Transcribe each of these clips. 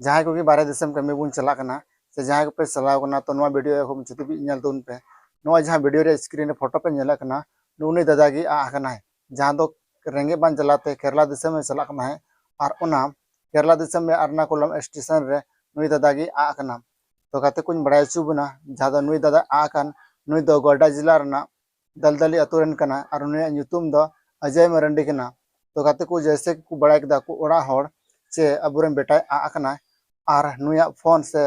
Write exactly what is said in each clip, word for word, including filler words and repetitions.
ᱡᱟᱦᱟᱸᱭ ᱠᱚᱜᱮ ᱵᱟᱦᱨᱮ ᱫᱤᱥᱚᱢ ᱠᱟᱹᱢᱤ ᱵᱚᱱ ᱪᱟᱞᱟᱜ ᱠᱟᱱᱟ, ᱥᱮ ᱡᱟᱦᱟᱸᱭ ᱠᱚᱯᱮ ᱪᱟᱞᱟᱣ ᱠᱟᱱᱟ, ᱛᱚ ᱱᱚᱣᱟ video ᱮᱦᱚᱵ ᱢᱩᱪᱟᱹᱫ ᱫᱷᱟᱹᱵᱤᱡ ᱧᱮᱞ ᱛᱟᱵᱚᱱ ᱯᱮ᱾ ᱱᱚᱜᱼᱚᱭ ᱡᱟᱦᱟᱸ video ᱨᱮ screen ᱨᱮ photo ᱯᱮ ᱧᱮᱞᱮᱫ ᱠᱟᱱᱟ, ᱱᱩᱜᱼᱩ ᱱᱩᱭ ᱫᱟᱫᱟ ᱜᱮ ᱟᱜ ᱟᱠᱟᱱᱟᱭ, ᱡᱟᱦᱟᱸ ᱫᱚ ᱨᱮᱸᱜᱮᱡ ᱵᱟᱝ ᱡᱟᱞᱟᱛᱮ ᱠᱮᱨᱟᱞᱟ ᱫᱤᱥᱚᱢ ᱮ ᱪᱟᱞᱟᱜ ᱠᱟᱱᱟ ᱦᱮᱸ, ᱟᱨ ᱚᱱᱟ ᱠᱮᱨᱟᱞᱟ ᱫᱤᱥᱚᱢ ᱨᱮ ᱟᱨᱱᱟᱠᱩᱞᱟᱢ station ᱨᱮ ᱱᱩᱭ ᱫᱟᱫᱟ ᱜᱮ ᱟᱜ ᱟᱠᱟᱱᱟ᱾ ᱛᱚ ᱜᱟᱛᱮ ᱠᱚᱧ ᱵᱟᱲᱟᱭ ᱦᱚᱪᱚ ᱵᱚᱱᱟ, ᱡᱟᱦᱟᱸ ᱫᱚ ᱱᱩᱭ ᱫᱟᱫᱟ ᱟᱜ ᱟᱠᱟᱱ, ᱱᱩᱭ ᱫᱚ ᱜᱚᱰᱰᱟ ᱡᱮᱞᱟ ᱨᱮᱱᱟᱜ ᱫᱟᱞᱫᱟᱞᱤ ᱟᱛᱳ ᱨᱮᱱ ᱠᱟᱱᱟ ᱟᱨ ᱩᱱᱤᱭᱟᱜ ᱧᱩᱛᱩᱢ ᱫᱚ ᱚᱡᱚᱭ ᱢᱟᱨᱟᱱᱰᱤ ᱠᱟᱱᱟ᱾ ᱛᱚ ᱜᱟᱛᱮ ᱠᱚ, ᱡᱮᱭᱥᱮ ᱠᱚ ᱵᱟᱲᱟᱭ ᱠᱮᱫᱟ ᱠᱚ ᱚᱲᱟᱜ ᱦᱚᱲ ᱪᱮ ᱟᱵᱚᱨᱮᱱ ᱵᱮᱴᱟᱭ ᱟᱜ ᱟᱠᱟᱱᱟᱭ ᱟᱨ ᱱᱩᱭᱟᱜ phone ᱥᱮ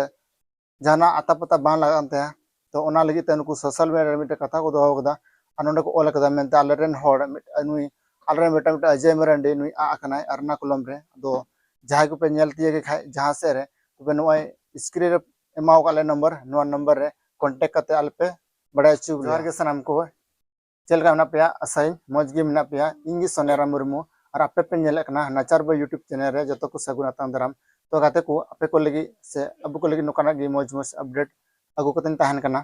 ᱡᱟᱦᱟᱱᱟᱜ ᱟᱛᱟ ᱯᱟᱛᱟ ᱵᱟᱝ ᱞᱟᱜᱟᱜ ᱠᱟᱱ ᱛᱟᱭᱟ᱾ ᱛᱚ ᱚᱱᱟ ᱞᱟᱹᱜᱤᱫ ᱛᱮ ᱱᱩᱠᱩ social media ᱨᱮ ᱢᱤᱫᱴᱮᱱ ᱠᱟᱛᱷᱟ ᱠᱚ ᱫᱚᱦᱚ ᱠᱟᱫᱟ ᱟᱨ ᱱᱚᱸᱰᱮ ᱠᱚ ᱚᱞ ᱠᱟᱫᱟ ᱢᱮᱱᱛᱮ, ᱟᱞᱮᱨᱮᱱ ᱦᱚᱲ ᱢᱤᱫ-, ᱱᱩᱭ ᱟᱞᱮᱨᱮᱱ ᱵᱮᱴᱟ ᱢᱤᱫᱴᱮᱱ ᱚᱡᱚᱭ ᱢᱟᱨᱟᱱᱰᱤ ᱱᱩᱭ ᱟᱜ ᱟᱠᱟᱱᱟᱭ ᱟᱨᱱᱟᱠᱩᱞᱚᱢ ᱨᱮ᱾ ᱟᱫᱚ ᱡᱟᱦᱟᱸᱭ ᱠᱚᱯᱮ ᱧᱮᱞ ᱛᱤᱭᱳᱜᱮ ᱠᱷᱟᱡ ᱡᱟᱦᱟᱸ ᱥᱮᱫ ᱨᱮ, ᱛᱚᱵᱮ ᱱᱚᱜᱼᱚᱭ screen ᱨᱮ ᱮᱢᱟᱣ ᱠᱟᱜ ᱞᱮ number, ᱱᱚᱣᱟ number ᱨᱮ contact ᱠᱟᱛᱮ ᱟᱞᱮ ᱯᱮ ᱵᱟᱲᱟᱭ ᱦᱚᱪᱚ ᱞᱮᱭᱟ᱾ ᱡᱚᱦᱟᱨ ᱜᱮ ᱥᱟᱱᱟᱢ ᱠᱚ, ᱪᱮᱫ ᱞᱮᱠᱟ ᱢᱮᱱᱟᱜ ᱯᱮᱭᱟ? ᱟᱥᱟᱭᱟᱹᱧ ᱢᱚᱡᱽ ᱜᱮ ᱢᱮᱱᱟᱜ ᱯᱮᱭᱟ᱾ ᱤᱧ ᱜᱮ ᱥᱚᱱᱮᱨᱟᱢ ᱢᱩᱨᱢᱩ ᱟᱨ ᱟᱯᱮ ᱯᱮ ᱧᱮᱞᱮᱫ ᱠᱟᱱᱟ ᱱᱟᱪᱟᱨ ᱵᱚᱭ YouTube channel ᱨᱮ ᱡᱚᱛᱚ ᱠᱚ ᱥᱟᱹᱜᱩᱱ ᱟᱛᱟᱝ ᱫᱟᱨᱟᱢ᱾ ᱛᱚ ᱜᱟᱛᱮ ᱠᱚ, ᱟᱯᱮ ᱠᱚ ᱞᱟᱹᱜᱤᱫ ᱥᱮ ᱟᱵᱚ ᱠᱚ ᱞᱟᱹᱜᱤᱫ ᱱᱚᱝᱠᱟᱱᱟᱜ ᱜᱮ ᱢᱚᱡᱽ ᱢᱚᱡᱽ update ᱟᱹᱜᱩ ᱠᱟᱛᱮᱧ ᱛᱟᱦᱮᱱ ᱠᱟᱱᱟ᱾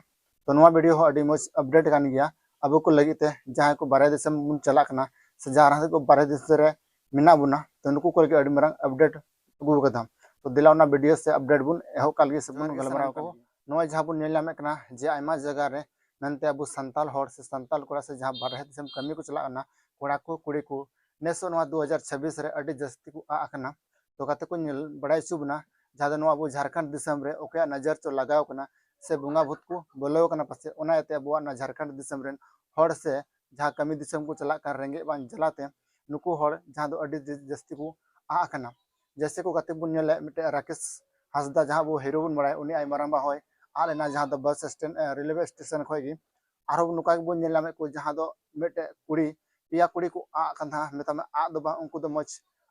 ᱛᱚ ᱱᱚᱣᱟ video ᱦᱚᱸ ᱟᱹᱰᱤ ᱢᱚᱡᱽ update ᱠᱟᱱ ᱜᱮᱭᱟ ᱟᱵᱚ ᱠᱚ ᱞᱟᱹᱜᱤᱫ ᱛᱮ, ᱡᱟᱦᱟᱸᱭ ᱠᱚ ᱵᱟᱨᱦᱮ ᱫᱤᱥᱚᱢ ᱵᱚᱱ ᱪᱟᱞᱟᱜ ᱠᱟᱱᱟ ᱥᱮ ᱡᱟᱦᱟᱸ ᱨᱮᱦᱚᱸ ᱠᱚ ᱵᱟᱨᱦᱮ ᱫᱤᱥᱚᱢ ᱨᱮ ᱢᱮᱱᱟᱜ ᱵᱚᱱᱟ, ᱛᱚ ᱱᱩᱠᱩ ᱠᱚ ᱞᱟᱹᱜᱤᱫ ᱟᱹᱰᱤ ᱢᱟᱨᱟᱝ update ᱟᱹᱜᱩ ᱠᱟᱫᱟ᱾ ᱛᱚ ᱫᱮᱞᱟ ᱚᱱᱟ video ᱥᱮ update ᱵᱚᱱ ᱮᱦᱚᱵ ᱠᱟᱜ ᱞᱮᱜᱮ ᱥᱮ ᱵᱚᱱ ᱡᱚᱦᱟᱨ ᱜᱮ ᱜᱟᱞᱢᱟᱨᱟᱣ ᱥᱟᱱᱟᱢ ᱠᱚ᱾ ᱱᱚᱜᱼᱚᱭ ᱡᱟᱦᱟᱸ ᱵᱚᱱ ᱧᱮᱞ ᱧᱟᱢᱮᱫ ᱠᱟᱱᱟ ᱡᱮ ᱟᱭᱢᱟ ᱡᱟᱭᱜᱟ ᱨᱮ ᱢᱮᱱᱛᱮ ᱟᱵᱚ ᱥᱟᱱᱛᱟᱲ ᱦᱚᱲ ᱥᱮ ᱥᱟᱱᱛᱟᱲ ᱠᱚᱲᱟ ᱥᱮ ᱡᱟᱦᱟᱸ ᱵᱟᱨᱦᱮ ᱫᱤᱥᱚᱢ ᱠᱟᱹᱢᱤ ᱠᱚ ᱪᱟᱞᱟᱜ ᱠᱟᱱᱟ, ᱠᱚᱲᱟ ᱠᱚ ᱠᱩᱲᱤ ᱠᱚ, ᱱᱮᱥ ᱦᱚᱸ ᱱᱚᱣᱟ ᱫᱩ ᱦᱟᱡᱟᱨ ᱪᱷᱟᱵᱵᱤᱥ ᱨᱮ ᱟᱹᱰᱤ ᱡᱟᱹᱥᱛᱤ ᱠᱚ ᱟᱜ ᱟᱠᱟᱱᱟ᱾ ᱛᱚ ᱜᱟᱛᱮ ᱠᱚ, ᱧᱮᱞ ᱵᱟᱲᱟᱭ ᱦᱚᱪᱚ ᱵᱚᱱᱟ, ᱡᱟᱦᱟᱸ ᱫᱚ ᱱᱚᱣᱟ ᱟᱵᱚ ᱡᱷᱟᱲᱠᱷᱚᱸᱰ ᱫᱤᱥᱚᱢ ᱨᱮ ᱚᱠᱚᱭᱟᱜ ᱱᱚᱡᱚᱨ ᱪᱚ ᱞᱟᱜᱟᱣ ᱠᱟᱱᱟ ᱥᱮ ᱵᱚᱸᱜᱟ ᱵᱷᱩᱛ ᱠᱚ ᱵᱚᱞᱚ ᱟᱠᱟᱱᱟ ᱯᱟᱥᱮᱡ, ᱚᱱᱟ ᱤᱭᱟᱹᱛᱮ ᱟᱵᱚᱣᱟᱜ ᱱᱚᱣᱟ ᱡᱷᱟᱲᱠᱷᱚᱸᱰ ᱫᱤᱥᱚᱢ ᱨᱮᱱ ᱦᱚᱲ ᱥᱮ ᱡᱟᱦᱟᱸ ᱠᱟᱹᱢᱤ ᱫᱤᱥᱚᱢ ᱠᱚ ᱪᱟᱞᱟᱜ ᱠᱟᱱ ᱨᱮᱸᱜᱮᱡ ᱵᱟᱝ ᱡᱟᱞᱟᱛᱮ ᱱᱩᱠᱩ ᱦᱚᱲ ᱡᱟᱦᱟᱸ ᱫᱚ ᱟᱹᱰᱤ ᱡᱟᱹ-, ᱡᱟᱹᱥᱛᱤ ᱠᱚ ᱟᱜ ᱟᱠᱟᱱᱟ᱾ ᱡᱮᱭᱥᱮ ᱠᱚ ᱜᱟᱛᱮ ᱵᱚᱱ ᱧᱮᱞᱮᱫ ᱢᱤᱫᱴᱮᱡ ᱨᱟᱠᱮᱥ ᱦᱟᱸᱥᱫᱟ, ᱡᱟᱦᱟᱸ ᱟᱵᱚ hero ᱵᱚᱱ ᱵᱟᱲᱟᱭᱟ, ᱩᱱᱤ ᱟᱭᱢᱟ ᱢᱟᱨᱟᱝ ᱵᱟ ᱦᱚᱸᱭ ᱟᱫ ᱞᱮᱱᱟ, ᱡᱟᱦᱟᱸ ᱫᱚ bus stand, ᱮ, railway station ᱠᱷᱚᱡ ᱜᱮ᱾ ᱟᱨᱦᱚᱸ ᱱᱚᱝᱠᱟ ᱜᱮᱵᱚᱱ ᱧᱮᱞ ᱧᱟᱢᱮᱫ ᱠᱚ, ᱡᱟᱦᱟᱸ ᱫᱚ ᱢᱤᱫᱴᱮᱡ ᱠᱩᱲᱤ, ᱯᱮᱭᱟ ᱠᱩᱲᱤ ᱠᱚ ᱟᱜ ᱠᱟᱱ ᱛᱟᱦᱮᱸᱱᱟ, ᱢᱮᱛᱟᱜ ᱢᱮ ᱟᱜ ᱫᱚ ᱵᱟᱝ, ᱩᱱᱠᱩ ᱫᱚ ᱢᱚᱡᱽ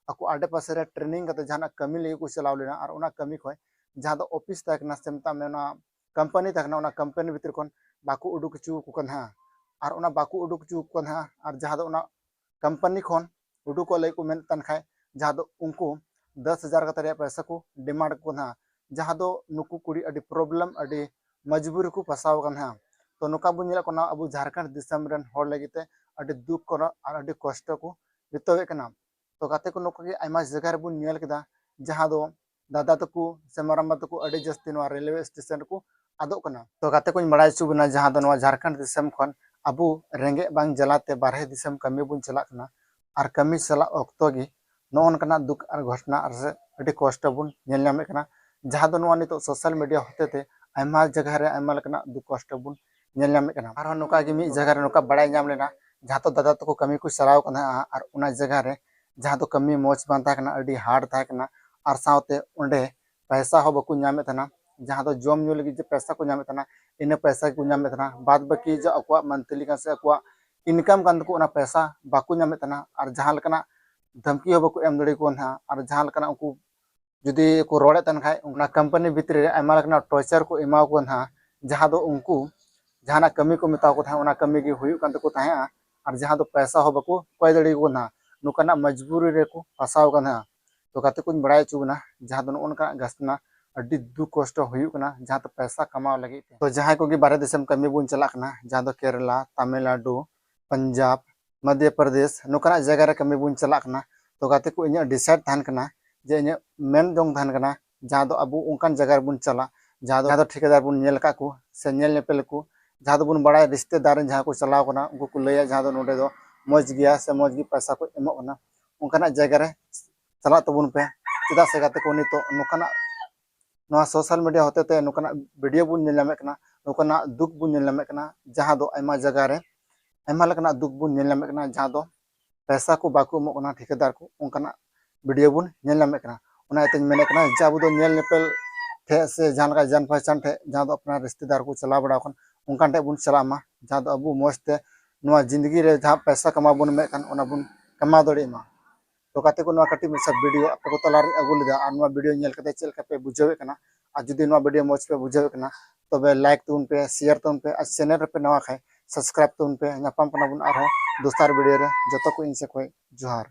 ᱟᱠᱚ ᱟᱰᱮ ᱯᱟᱥᱮ ᱨᱮ training ᱠᱟᱛᱮ ᱡᱟᱦᱟᱱᱟᱜ ᱠᱟᱹᱢᱤ ᱞᱟᱹᱜᱤᱫ ᱠᱚ ᱪᱟᱞᱟᱣ ᱞᱮᱱᱟ, ᱟᱨ ᱚᱱᱟ ᱠᱟᱹᱢᱤ ᱠᱷᱚᱡ ᱡᱟᱦᱟᱸ ᱫᱚ office ᱛᱟᱦᱮᱸ ᱠᱟᱱᱟ ᱥᱮ ᱢᱮᱛᱟᱜ ᱢᱮ ᱚᱱᱟ company ᱛᱟᱦᱮᱸ ᱠᱟᱱᱟ, ᱚᱱᱟ company ᱵᱷᱤᱛᱨᱤ ᱠᱷᱚᱱ ᱵᱟᱠᱚ ᱩᱰᱩᱠ ᱦᱚᱪᱚ ᱟᱠᱚ ᱠᱟᱱ ᱛᱟᱦᱮᱸᱱᱟ, ᱟᱨ ᱚᱱᱟ ᱵᱟᱠᱚ ᱩᱰᱩᱠ ᱦᱚᱪᱚ ᱟᱠᱚ ᱠᱟᱱ ᱛᱟᱦᱮᱸᱱᱟ, ᱟᱨ ᱡᱟᱦᱟᱸ ᱫᱚ ᱚᱱᱟ company ᱠᱷᱚᱱ ᱩᱰᱩᱠᱚᱜ ᱞᱟᱹᱜᱤᱫ ᱠᱚ ᱢᱮᱱᱮᱫ ᱠᱟᱱ ᱠᱷᱟᱡ, ᱡᱟᱦᱟᱸ ᱫᱚ ᱩᱱᱠᱩ ᱫᱚᱥ ᱦᱟᱡᱟᱨ ᱠᱟᱛᱮ ᱨᱮᱭᱟᱜ ᱯᱚᱭᱥᱟ ᱠᱚ demand ᱠᱚ ᱠᱟᱱᱟ, ᱡᱟᱦᱟᱸ ᱫᱚ ᱱᱩᱠᱩ ᱠᱩᱲᱤ ᱟᱹᱰᱤ problem, ᱟᱹᱰᱤ ᱢᱚᱡᱽᱵᱩᱨᱤ ᱨᱮᱠᱚ ᱯᱷᱟᱸᱥᱟᱣ ᱟᱠᱟᱱ ᱛᱟᱦᱮᱸᱱᱟ᱾ ᱛᱚ ᱱᱚᱝᱠᱟ ᱵᱚᱱ ᱧᱮᱞᱮᱫ ᱠᱟᱱᱟ ᱟᱵᱚ ᱡᱷᱟᱲᱠᱷᱚᱸᱰ ᱫᱤᱥᱚᱢ ᱨᱮᱱ ᱦᱚᱲ ᱞᱟᱹᱜᱤᱫ ᱛᱮ ᱟᱹᱰᱤ ᱫᱩᱠ ᱠᱚᱨᱮ ᱟᱨ ᱟᱹᱰᱤ ᱠᱚᱥᱴᱚ ᱠᱚ ᱵᱤᱛᱟᱹᱣᱮᱫ ᱠᱟᱱᱟ᱾ ᱛᱚ ᱜᱟᱛᱮ ᱠᱚ, ᱱᱚᱝᱠᱟ ᱜᱮ ᱟᱭᱢᱟ ᱡᱟᱭᱜᱟ ᱨᱮᱵᱚᱱ ᱧᱮᱞ ᱠᱮᱫᱟ, ᱡᱟᱦᱟᱸ ᱫᱚ ᱫᱟᱫᱟ ᱛᱟᱠᱚ ᱥᱮ ᱢᱟᱨᱟᱝᱵᱟ ᱛᱟᱠᱚ ᱟᱹᱰᱤ ᱡᱟᱹᱥᱛᱤ ᱱᱚᱣᱟ ᱨᱮᱞᱣᱮ ᱥᱴᱮᱥᱚᱱ ᱨᱮᱠᱚ ᱟᱫᱚᱜ ᱠᱟᱱᱟ᱾ ᱛᱚ ᱜᱟᱛᱮ ᱠᱚᱧ ᱵᱟᱲᱟᱭ ᱦᱚᱪᱚ ᱵᱚᱱᱟ, ᱡᱟᱦᱟᱸ ᱫᱚ ᱱᱚᱣᱟ ᱡᱷᱟᱲᱠᱷᱚᱸᱰ ᱫᱤᱥᱚᱢ ᱠᱷᱚᱱ ᱟᱵᱚ ᱨᱮᱸᱜᱮᱡ ᱵᱟᱝ ᱡᱟᱞᱟᱛᱮ ᱵᱟᱨᱦᱮ ᱫᱤᱥᱚᱢ ᱠᱟᱹᱢᱤ ᱵᱚᱱ ᱪᱟᱞᱟᱜ ᱠᱟᱱᱟ, ᱟᱨ ᱠᱟᱹᱢᱤ ᱪᱟᱞᱟᱜ ᱚᱠᱛᱚ ᱜᱮ ᱱᱚᱜᱼᱚ ᱱᱚᱝᱠᱟᱱᱟᱜ ᱫᱩᱠ ᱟᱨ ᱜᱷᱚᱴᱚᱱᱟ ᱟᱨ ᱥᱮ ᱟᱹᱰᱤ ᱠᱚᱥᱴᱚ ᱵᱚᱱ ᱧᱮᱞ ᱧᱟᱢᱮᱫ ᱠᱟᱱᱟ, ᱡᱟᱦᱟᱸ ᱫᱚ ᱱᱚᱣᱟ ᱱᱤᱛᱚᱜ ᱥᱳᱥᱟᱞ ᱢᱤᱰᱤᱭᱟ ᱦᱚᱛᱮ ᱛᱮ ᱟᱭᱢᱟ ᱡᱟᱭᱜᱟ ᱨᱮ ᱟᱭᱢᱟ ᱞᱮᱠᱟᱱᱟᱜ ᱫᱩᱠ ᱠᱚᱥᱴᱚ ᱵᱚᱱ ᱧᱮᱞ ᱧᱟᱢᱮᱫ ᱠᱟᱱᱟ᱾ ᱟᱨᱦᱚᱸ ᱱᱚᱝᱠᱟ ᱜᱮ ᱢᱤᱫ ᱡᱟᱭᱜᱟ ᱨᱮ ᱱᱚᱝᱠᱟ ᱵᱟᱲᱟᱭ ᱧᱟᱢ ᱞᱮᱱᱟ, ᱡᱟᱦᱟᱸ ᱫᱚ ᱫᱟᱫᱟ ᱛᱟᱠᱚ ᱠᱟᱹᱢᱤ ᱠᱚ ᱪᱟᱞᱟᱣ ᱠᱟᱱ ᱛᱟᱦᱮᱸᱜᱼᱟ, ᱟᱨ ᱚᱱᱟ ᱡᱟᱭᱜᱟ ᱨᱮ ᱡᱟᱦᱟᱸ ᱫᱚ ᱠᱟᱹᱢᱤ ᱢᱚᱡᱽ ᱵᱟᱝ ᱛᱟᱦᱮᱸ ᱠᱟᱱᱟ, ᱟᱹᱰᱤ ᱦᱟᱨᱰ ᱛᱟᱦᱮᱸ ᱠᱟᱱᱟ, ᱟᱨ ᱥᱟᱶᱛᱮ ᱚᱸᱰᱮ ᱯᱚᱭᱥᱟ ᱦᱚᱸ ᱵᱟᱠᱚ ᱧᱟᱢᱮᱫ ᱛᱟᱦᱮᱱᱟ᱾ ᱡᱟᱦᱟᱸ ᱫᱚ ᱡᱚᱢ ᱧᱩ ᱞᱟᱹᱜᱤᱫ ᱡᱮ ᱯᱚᱭᱥᱟ ᱠᱚ ᱧᱟᱢᱮᱫ ᱛᱟᱦᱮᱱᱟ, ᱤᱱᱟᱹ ᱯᱚᱭᱥᱟ ᱜᱮᱠᱚ ᱧᱟᱢᱮᱫ ᱛᱟᱦᱮᱱᱟ, ᱵᱟᱫ ᱵᱟᱹᱠᱤ ᱡᱮ ᱟᱠᱚᱣᱟᱜ ᱢᱟᱱᱛᱷᱞᱤ ᱠᱟᱱ ᱥᱮ ᱟᱠᱚᱣᱟᱜ ᱤᱱᱠᱟᱢ ᱠᱟᱱ ᱛᱟᱠᱚ, ᱚᱱᱟ ᱯᱚᱭᱥᱟ ᱵᱟᱠᱚ ᱧᱟᱢᱮᱫ ᱛᱟᱦᱮᱱᱟ᱾ ᱟᱨ ᱡᱟᱦᱟᱸ ᱞᱮᱠᱟᱱᱟᱜ ᱫᱷᱟᱢᱠᱤ ᱦᱚᱸ ᱵᱟᱠᱚ ᱮᱢ ᱫᱟᱲᱮᱭᱟᱠᱚ ᱠᱟᱱ ᱛᱟᱦᱮᱸᱫ, ᱟᱨ ᱡᱟᱦᱟᱸ ᱞᱮᱠᱟᱱᱟᱜ ᱩᱱᱠᱩ ᱡᱩᱫᱤ ᱠᱚ ᱨᱚᱲᱮᱫ ᱛᱟᱦᱮᱱ ᱠᱷᱟᱡ, ᱚᱱᱟ ᱠᱳᱢᱯᱟᱱᱤ ᱵᱷᱤᱛᱨᱤ ᱨᱮ ᱟᱭᱢᱟ ᱞᱮᱠᱟᱱᱟᱜ ᱴᱚᱨᱪᱟᱨ ᱠᱚ ᱮᱢᱟ ᱠᱚ ᱠᱟᱱ ᱛᱟᱦᱮᱸᱫ, ᱡᱟᱦᱟᱸ ᱫᱚ ᱩᱱᱠᱩ ᱡᱟᱦᱟᱱᱟᱜ ᱠᱟᱹᱢᱤ ᱠᱚ ᱢᱮᱛᱟ ᱠᱚ ᱛᱟᱦᱮᱸᱫ, ᱚᱱᱟ ᱠᱟᱹᱢᱤ ᱜᱮ ᱦᱩᱭᱩᱜ ᱠᱟᱱ ᱛᱟᱠᱚ ᱛᱟᱦᱮᱸᱫᱼᱟ, ᱟᱨ ᱡᱟᱦᱟᱸ ᱫᱚ ᱯᱚᱭᱥᱟ ᱦᱚᱸ ᱵᱟᱠᱚ ᱠᱚᱭ ᱫᱟᱲᱮᱭᱟᱠᱚ ᱠᱟᱱ ᱛᱟᱦᱮᱸᱫ᱾ ᱱᱚᱝᱠᱟᱱᱟᱜ ᱢᱚᱡᱽᱵᱩᱨᱤ ᱨᱮᱠᱚ ᱯᱷᱟᱸᱥᱟᱣ ᱠᱟᱱ ᱛᱟᱦᱮᱸᱫ᱾ ᱛᱚ ᱜᱟᱛᱮ ᱠᱚᱧ ᱵᱟᱲᱟᱭ ᱦᱚᱪᱚ ᱵᱚᱱᱟ, ᱡᱟᱦᱟᱸ ᱫᱚ ᱱᱚᱜᱼᱚ ᱱᱚᱝᱠᱟᱱᱟᱜ ᱜᱷᱚᱴᱚᱱᱟ ᱟᱹᱰᱤ ᱫᱩᱠ ᱠᱚᱥᱴᱚ ᱦᱩᱭᱩᱜ ᱠᱟᱱᱟ, ᱡᱟᱦᱟᱸ ᱫᱚ ᱯᱚᱭᱥᱟ ᱠᱟᱢᱟᱣ ᱞᱟᱹᱜᱤᱫ ᱛᱮ᱾ ᱛᱚ ᱡᱟᱦᱟᱸᱭ ᱠᱚᱜᱮ ᱵᱟᱦᱨᱮ ᱫᱤᱥᱚᱢ ᱠᱟᱹᱢᱤ ᱵᱚᱱ ᱪᱟᱞᱟᱜ ᱠᱟᱱᱟ, ᱡᱟᱦᱟᱸ ᱫᱚ ᱠᱮᱨᱟᱞᱟ, ᱛᱟᱢᱤᱞᱱᱟᱰᱩ, ᱯᱟᱧᱡᱟᱵᱽ, ᱢᱚᱫᱷᱭᱚ ᱯᱨᱚᱫᱮᱥ, ᱱᱚᱝᱠᱟᱱᱟᱜ ᱡᱟᱭᱜᱟ ᱨᱮ ᱠᱟᱹᱢᱤ ᱵᱚᱱ ᱪᱟᱞᱟᱜ ᱠᱟᱱᱟ᱾ ᱛᱚ ᱜᱟᱛᱮ ᱠᱚ, ᱤᱧᱟᱹᱜ ᱰᱤᱥᱟᱭᱤᱰ ᱛᱟᱦᱮᱱ ᱠᱟᱱᱟ ᱡᱮ ᱤᱧᱟᱹᱜ ᱢᱮᱱ ᱡᱚᱝ ᱛᱟᱦᱮᱱ ᱠᱟᱱᱟ, ᱡᱟᱦᱟᱸ ᱫᱚ ᱟᱵᱚ ᱚᱱᱠᱟᱱ ᱡᱟᱭᱜᱟ ᱨᱮᱵᱚᱱ ᱪᱟᱞᱟᱜ, ᱡᱟᱦᱟᱸ ᱫᱚ, ᱡᱟᱦᱟᱸ ᱫᱚ ᱴᱷᱤᱠᱟᱹᱫᱟᱨ ᱵᱚᱱ ᱧᱮᱞ ᱟᱠᱟᱫ ᱠᱚ ᱥᱮ ᱧᱮᱞ ᱧᱮᱯᱮᱞ ᱠᱚ, ᱡᱟᱦᱟᱸ ᱫᱚᱵᱚᱱ ᱵᱟᱲᱟᱭ ᱨᱤᱥᱛᱮᱫᱟᱨ ᱨᱮᱱ ᱡᱟᱦᱟᱸᱭ ᱠᱚ ᱪᱟᱞᱟᱣ ᱠᱟᱱᱟ, ᱩᱱᱠᱩ ᱠᱚ ᱞᱟᱹᱭᱟ ᱡᱟᱦᱟᱸ ᱫᱚ ᱱᱚᱰᱮ ᱫᱚ ᱢᱚᱡᱽ ᱜᱮᱭᱟ ᱥᱮ ᱢᱚᱡᱽ ᱜᱮ ᱯᱚᱭᱥᱟ ᱠᱚ ᱮᱢᱚᱜ ᱠᱟᱱᱟ, ᱚᱱᱠᱟᱱᱟᱜ ᱡᱟᱭᱜᱟ ᱨᱮ ᱪᱟᱞᱟᱜ ᱛᱟᱵᱚᱱ ᱯᱮ᱾ ᱪᱮᱫᱟᱜ ᱥᱮ ᱜᱟᱛᱮ ᱠᱚ, ᱱᱤᱛᱚᱜ ᱱᱚᱝᱠᱟᱱᱟᱜ ᱱᱚᱣᱟ ᱥᱳᱥᱟᱞ ᱢᱤᱰᱤᱭᱟ ᱦᱚᱛᱮ ᱛᱮ ᱱᱚᱝᱠᱟᱱᱟᱜ ᱵᱷᱤᱰᱤᱭᱳ ᱵᱚᱱ ᱧᱮᱞ ᱧᱟᱢᱮᱫ ᱠᱟᱱᱟ, ᱱᱚᱝᱠᱟᱱᱟᱜ ᱫᱩᱠ ᱵᱚᱱ ᱧᱮᱞ ᱧᱟᱢᱮᱫ ᱠᱟᱱᱟ, ᱡᱟᱦᱟᱸ ᱫᱚ ᱟᱭᱢᱟ ᱡᱟᱭᱜᱟ ᱨᱮ ᱟᱭᱢᱟ ᱞᱮᱠᱟᱱᱟᱜ ᱫᱩᱠ ᱵᱚᱱ ᱧᱮᱞ ᱧᱟᱢᱮᱫ ᱠᱟᱱᱟ, ᱡᱟᱦᱟᱸ ᱫᱚ ᱯᱚᱭᱥᱟ ᱠᱚ ᱵᱟᱠᱚ ᱮᱢᱚᱜ ᱠᱟᱱᱟ ᱴᱷᱤᱠᱟᱹᱫᱟᱨ ᱠᱚ, ᱚᱱᱠᱟᱱᱟᱜ ᱵᱷᱤᱰᱤᱭᱳ ᱵᱚᱱ ᱧᱮᱞ ᱧᱟᱢᱮᱫ ᱠᱟᱱᱟ᱾ ᱚᱱᱟ ᱤᱭᱟᱹᱛᱮᱧ ᱢᱮᱱᱮᱫ ᱠᱟᱱᱟ ᱡᱮ ᱟᱵᱚ ᱫᱚ ᱧᱮᱞ ᱧᱮᱯᱮᱞ ᱴᱷᱮᱡ ᱥᱮ ᱡᱟᱦᱟᱸ ᱞᱮᱠᱟ ᱡᱟᱱ ᱯᱟᱦᱪᱟᱱ ᱴᱷᱮᱡ, ᱡᱟᱦᱟᱸ ᱫᱚ ᱟᱯᱱᱟᱨ ᱨᱤᱥᱛᱮᱫᱟᱨ ᱠᱚ ᱪᱟᱞᱟᱣ ᱵᱟᱲᱟ ᱟᱠᱟᱱ, ᱚᱱᱠᱟᱱ ᱴᱷᱮᱡ ᱵᱚᱱ ᱪᱟᱞᱟᱜ ᱢᱟ, ᱡᱟᱦᱟᱸ ᱫᱚ ᱟᱵᱚ ᱢᱚᱡᱽ ᱛᱮ ᱱᱚᱣᱟ ᱡᱤᱱᱫᱮᱜᱤ ᱨᱮ ᱡᱟᱦᱟᱸ ᱯᱚᱭᱥᱟ ᱠᱟᱢᱟᱣ ᱵᱚᱱ ᱢᱮᱱᱮᱫ ᱠᱟᱱ, ᱚᱱᱟ ᱵᱚᱱ ᱠᱟᱢᱟᱣ ᱫᱟᱲᱮᱭᱟᱜ ᱢᱟ᱾ ᱛᱚ ᱜᱟᱛᱮ ᱠᱚ, ᱱᱚᱣᱟ ᱠᱟᱹᱴᱤᱡ ᱢᱟᱪᱷᱟ ᱵᱷᱤᱰᱤᱭᱳ ᱟᱯᱮ ᱠᱚ ᱛᱟᱞᱟᱨᱮᱧ ᱟᱹᱜᱩ ᱞᱮᱫᱟ, ᱟᱨ ᱱᱚᱣᱟ ᱵᱷᱤᱰᱤᱭᱳ ᱧᱮᱞ ᱠᱟᱛᱮ ᱪᱮᱫ ᱞᱮᱠᱟ ᱯᱮ ᱵᱩᱡᱷᱟᱹᱣᱮᱫ ᱠᱟᱱᱟ? ᱟᱨ ᱡᱩᱫᱤ ᱱᱚᱣᱟ ᱵᱷᱤᱰᱤᱭᱳ ᱢᱚᱡᱽ ᱯᱮ ᱵᱩᱡᱷᱟᱹᱣᱮᱫ ᱠᱟᱱᱟ, ᱛᱚᱵᱮ ᱞᱟᱭᱤᱠ ᱛᱟᱵᱚᱱ ᱯᱮ, ᱥᱮᱭᱟᱨ ᱛᱟᱵᱚᱱ ᱯᱮ, ᱟᱨ ᱪᱮᱱᱮᱞ ᱨᱮᱯᱮ ᱱᱟᱣᱟ ᱠᱷᱟᱡ ᱥᱟᱵᱥᱠᱨᱟᱭᱤᱵ ᱛᱟᱵᱚᱱ ᱯᱮ᱾ ᱧᱟᱯᱟᱢ ᱠᱟᱱᱟ ᱵᱚᱱ ᱟᱨᱦᱚᱸ ᱫᱚᱥᱟᱨ ᱵᱷᱤᱰᱤᱭᱳ ᱨᱮ᱾ ᱡᱚᱛᱚ ᱠᱚ ᱤᱧ ᱥᱮᱫ ᱠᱷᱚᱡ ᱡᱚᱦᱟᱨ᱾